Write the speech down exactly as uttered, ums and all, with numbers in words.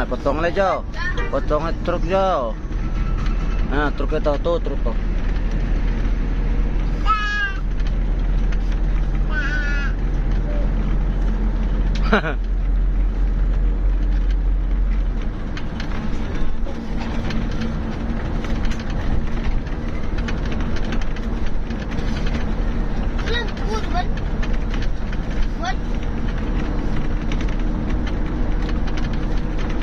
Potong lah, Jo. Potong truk, Jo. Nah, truk itu, tuh, truk tuh.